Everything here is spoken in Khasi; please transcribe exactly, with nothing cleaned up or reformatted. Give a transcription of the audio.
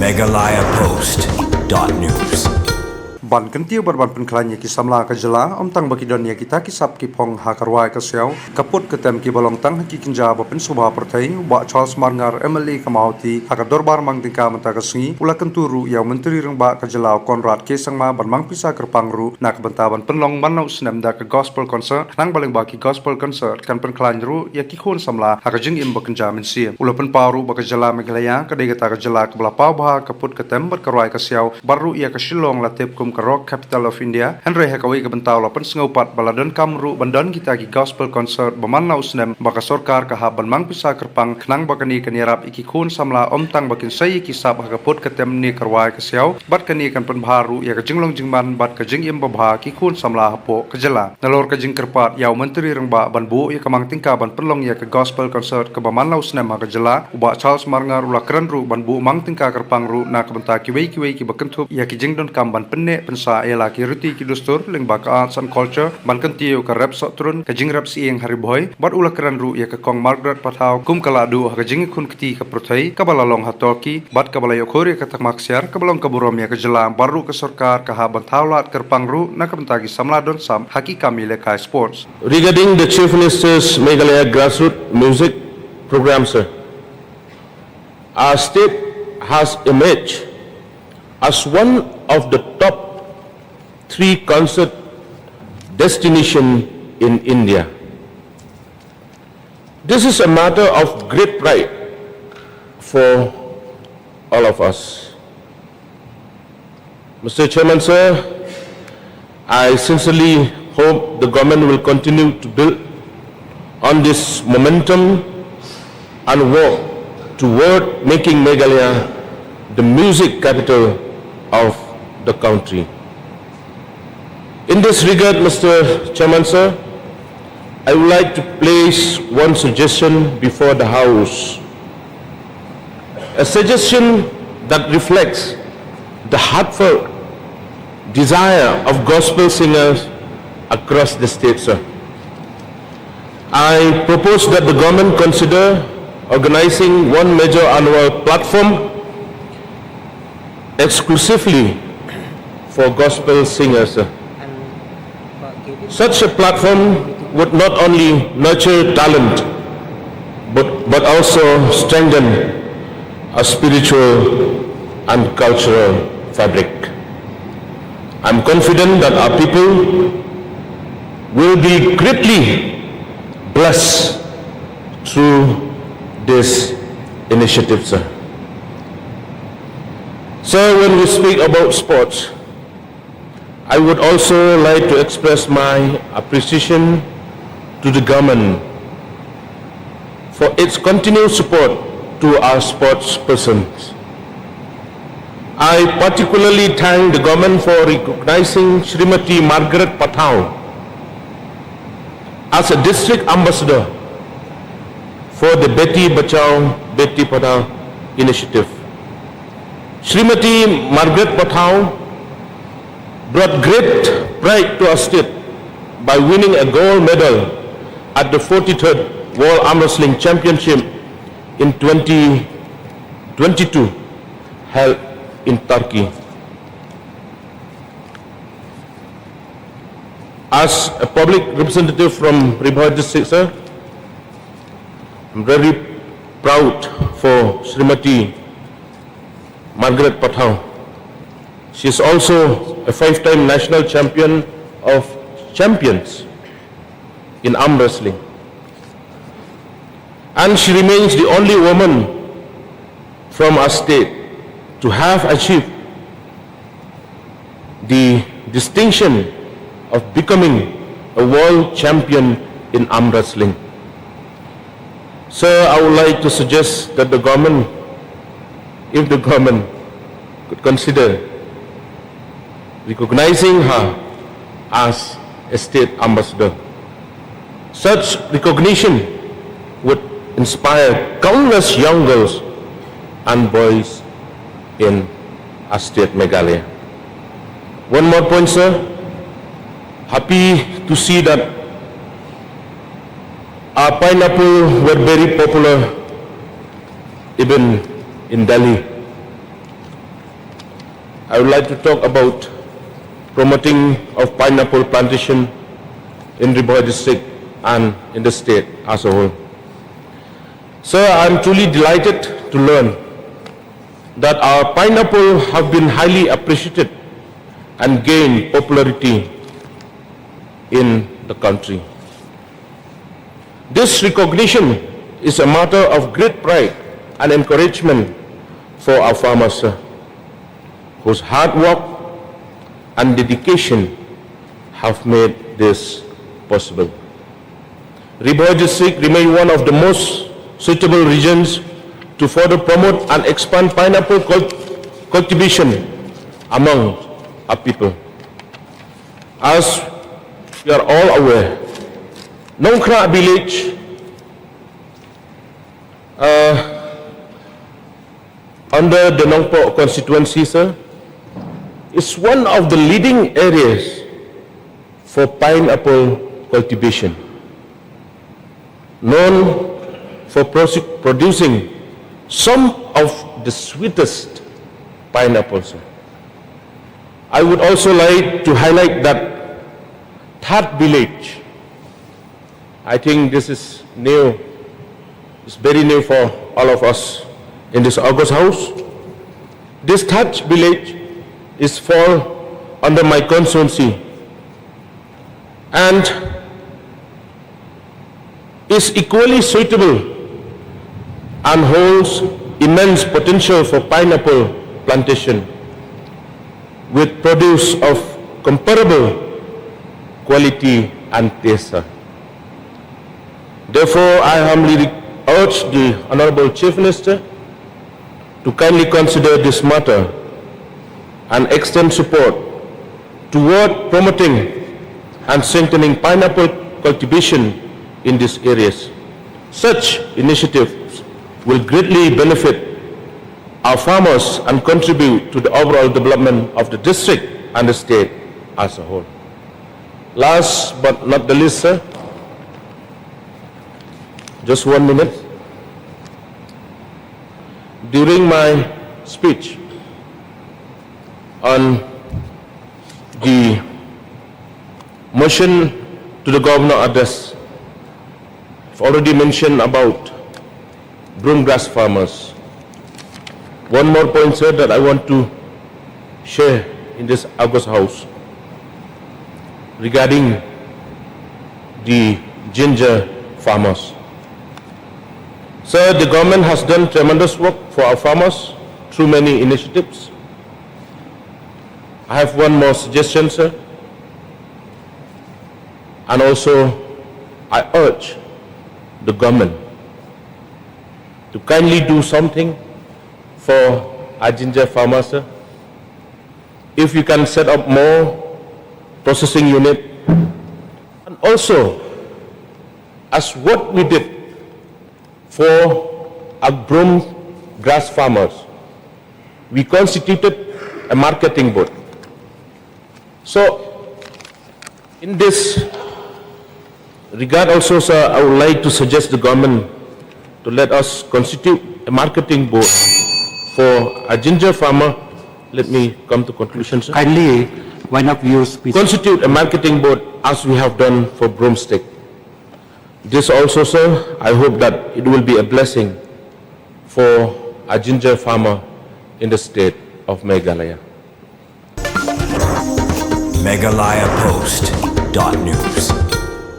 Meghalaya Post dot news. Ban kyntiew bad ban pynkhlaiñ ïa ki samla ka jylla, ym tang ba ki don ïa kita ki sap ki phong ha ka rwai ka siaw, ka put ka tem kiba long tang ha ki kynja ba pynshongkha pyrthei, u Bah Charles Marngar, M L A ka Mawhati, ha ka dorbar mang tyngka mynta ka sngi, u la kyntu ruh ïa u Myntri Rangbah ka jylla u Conrad K Sangma ban mang pisa kyrpang ruh na ka bynta ban pynlong man la u snem da ka gospel concert, khnang ba lyngba ki gospel concert kan pynkhlaiñ ruh ïa ki khun samla ha ka jingim ba kynja mynsiem. U la pynpaw ruh ba ka jylla Meghalaya ka dei kata ka jylla kaba la paw bha ka put ka tem bad ka rwai ka siaw, bad ruh ïa ka Shillong la tip kum ka Rock Capital of India. Hynrei ha kawei ka bynta u la pynsngew pat ba la donkam ruh ban don kita ki gospel concert ba man la u snem, ba ka sorkar ka hap ban mang pisa kyrpang khnang ba kane kan ïarap ïa ki khun samla, ym tang ba kin sei ïa ki sap ha ka put ka tem ne ka rwai ka siaw, bad kane kan pynbha ruh ïa ka jinglong jingman bad ka jingim babha ki khun samla hapoh ka jylla. Nalor ka jingkyrpad ïa u Myntri Rangbah ban buh ïa ka mang tyngka ban pynlong ïa ka gospel concert kaba man la u snem ha ka jylla, u Bah Charles Marngar u la kren ruh ban buh mang tyngka kyrpang ruh na ka bynta kiwei kiwei kiba kynthup ïa ki jingdonkam ban pynneh pynsah ïa la ki riti ki dustur lyngba ka arts and culture, ban kyntiew ka rep sohtrun, ka jingrep sying ha Ri Bhoi, bad u la kren ruh ïa ka Kong Margaret Pathaw kum ka lahduh ha ka jingïakhun kti ka pyrthei kaba la long ha Turkey, bad kaba la ïoh khur ïa ka thma ksiar kaba long ka burom ïa ka jylla, bad ruh ka sorkar ka hap ban thaw lad kyrpang ruh na ka bynta ki samla don sap ha ki kam ïalehkai sports. Regarding the Chief Minister's Meghalaya Grassroots Music Programme, sir, our state has emerged as one of the top three concert destination in India. This is a matter of great pride for all of us. Mister Chairman, sir, I sincerely hope the government will continue to build on this momentum and work toward making Meghalaya the music capital of the country. In this regard, Mister Chairman, sir, I would like to place one suggestion before the House. A suggestion that reflects the heartfelt desire of gospel singers across the state, sir. I propose that the government consider organizing one major annual platform exclusively for gospel singers. Such a platform would not only nurture talent, but, but also strengthen our spiritual and cultural fabric. I'm confident that our people will be greatly blessed through this initiative, sir. Sir, when we speak about sports, I would also like to express my appreciation to the government for its continued support to our sports persons. I particularly thank the government for recognizing Srimati Margaret Pathaw as a district ambassador for the Beti Bachao Beti Padhao initiative. Srimati Margaret Pathaw brought great pride to our state by winning a gold medal at the forty-third World Arm Wrestling Championship in twenty twenty-two, held in Turkey. As a public representative from Ri Bhoi District, sir, I'm very proud for Srimati Margaret Pathaw. She is also a five-time national champion of champions in arm wrestling. And she remains the only woman from our state to have achieved the distinction of becoming a world champion in arm wrestling. Sir, I would like to suggest that the government, if the government could consider recognizing her as a state ambassador. Such recognition would inspire countless young girls and boys in our state Meghalaya. One more point, sir. Happy to see that our pineapple were very popular even in Delhi. I would like to talk about promoting of pineapple plantation in Ri Bhoi district and in the state as a whole. Sir, I am truly delighted to learn that our pineapple have been highly appreciated and gained popularity in the country. This recognition is a matter of great pride and encouragement for our farmers, sir, whose hard work and dedication have made this possible. Ri Bhoi district remain one of the most suitable regions to further promote and expand pineapple cult- cultivation among our people. As we are all aware, Nongkhrah village, uh, under the Nongpoh constituency, sir, is one of the leading areas for pineapple cultivation, known for proce- producing some of the sweetest pineapples. I would also like to highlight that That village, I think this is new, it's very new for all of us in this August House. This Taj village is fall under my constituency and is equally suitable and holds immense potential for pineapple plantation with produce of comparable quality and taste. Therefore, I humbly urge the Honorable Chief Minister to kindly consider this matter and extend support toward promoting and strengthening pineapple cultivation in these areas. Such initiatives will greatly benefit our farmers and contribute to the overall development of the district and the state as a whole. Last but not the least, sir, just one minute. During my speech on the motion to the governor address, I've already mentioned about broom grass farmers. One more point, sir, that I want to share in this August House regarding the ginger farmers. Sir, the government has done tremendous work for our farmers through many initiatives. I have one more suggestion, sir. And also, I urge the government to kindly do something for our ginger farmers, sir. If you can set up more processing unit, and also, as what we did for our broom grass farmers, we constituted a marketing board. So, in this regard also, sir, I would like to suggest the government to let us constitute a marketing board for a ginger farmer. Let me come to conclusion, sir. Kindly wind up your speech. Constitute a marketing board as we have done for broomstick. This also, sir, I hope that it will be a blessing for a ginger farmer in the state of Meghalaya. Meghalaya Post dot news.